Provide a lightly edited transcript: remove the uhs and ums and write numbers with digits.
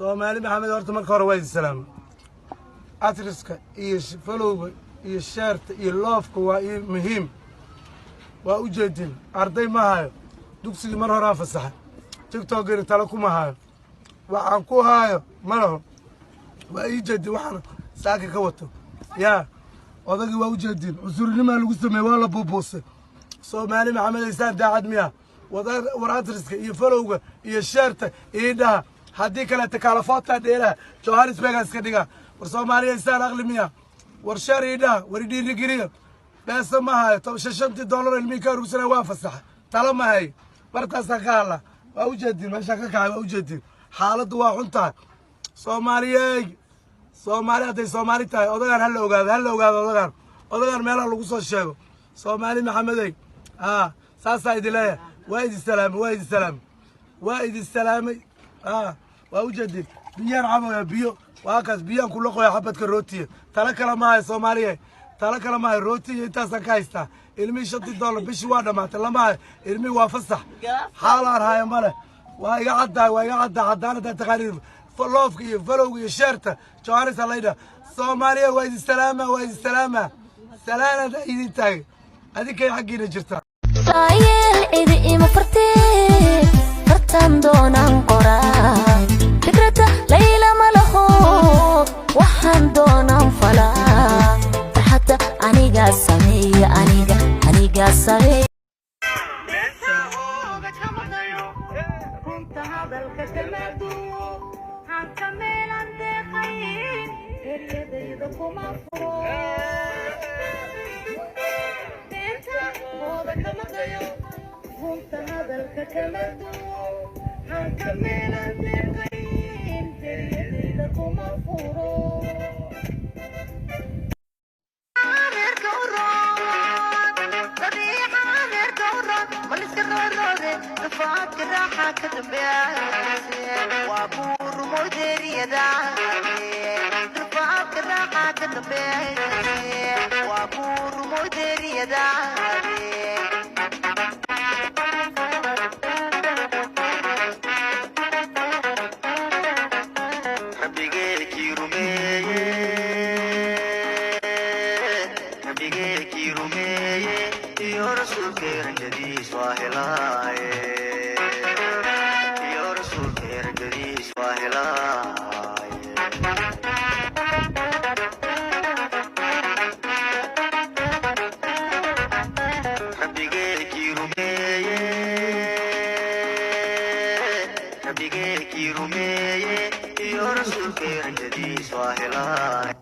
Soomaali Maxamed, horta marka hore waa idin salaama. Atriska iyo followga iyo shareta iyo loveka waa ii muhiim. Waa u jeedin, arday ma hayo, dugsigii mar horaan fasaxay. TikTokina tala kuma hayo, waxaan ku haayo ma laho. Waa ii jeedin waxaan saaka ka wato. Yaa odagii, waa u jeedin, cunsurinimaa lagu sameeye, waa la buubuusay. Soomaali Maxamed, aysaan daacad miya? War atriska iyo followga iyo shareta ii dhaha, haddii kaleeta kaalafoota dheelaha Johannesburg iska dhiga. War Soomaaliya, isaan aqli miya? War share ii dhaha, war idhiirigeliya. Beesa ma hayo, shantii dollar ilmihii ka urursanaya waa fasaxa, talo ma hayo. Bartaasaan ka hadla, waa ujeedin meeshaan ka kacay, waa ujeedin. Xaaladdu waa xun tahay, Soomaaliyey. Soomaali hadday Soomaali tahay, odagaan hala ogaado, hala ogaado odagaan, odagaan meelaha lagu soo sheego. Soomaali Maxamedey, a saasaa idin leeyahay. Waa idin salaamay, waa idin salaamay, waa idin salaamay. A waa ujeedin, biyaan cabaya, biyo waa kaas, biyaan kula qoya xabadka rootiya. Talo kale ma hayo, Soomaaliya, talo kale ma hayo. Rootiya intaasaan ka haystaa. Ilmihii 5-tii dollar bishii waa dhamaatay, lama hayo. Ilmihii waa fasax, xaalaan haya male. Waa iga caddahay, waa iga caddahay. Haddaan haddaa taqaaniin, loveka iyo followga iyo shareta Johannes laydha. Soomaaliya, waa idin salaama, waa idin salaama. Salaanada idin taagay, adinkay xaggiina jirtaa. Saayeel cidi ima fartee, fartaan doonaan qoraa, fikrada layla ma laho, waxaan doonaan falaa, farxadda anigaa sameeya, aniga, anigaa sameeya. Runta hadalka kama duwo, hanka meelan deeqayn, eryadayda kuma furo. Beenta hooda kama dayo, runta hadalka kama duwo, hanka meelan deeqayn, eryadayda kuma furo. Ameerka u roon, dabiica ameerka u roon, maliska rooroode, rafaadka raaxa ka dambeeya, waa buurumoydeeriyada, rafaadka raaxa ka dambeeya, waa buurumoydeeriyada. Rabbigeekii rumeeye, Rabbigeekii rumeeye iyo rasuulkee rajadiis waa helaaye, iyo rasuulkee rajadiis waa helaaye. Rabbigeekii rumeeye, Rabbigeekii rumeeye iyo rasuulkee rajadiis waa helaaye.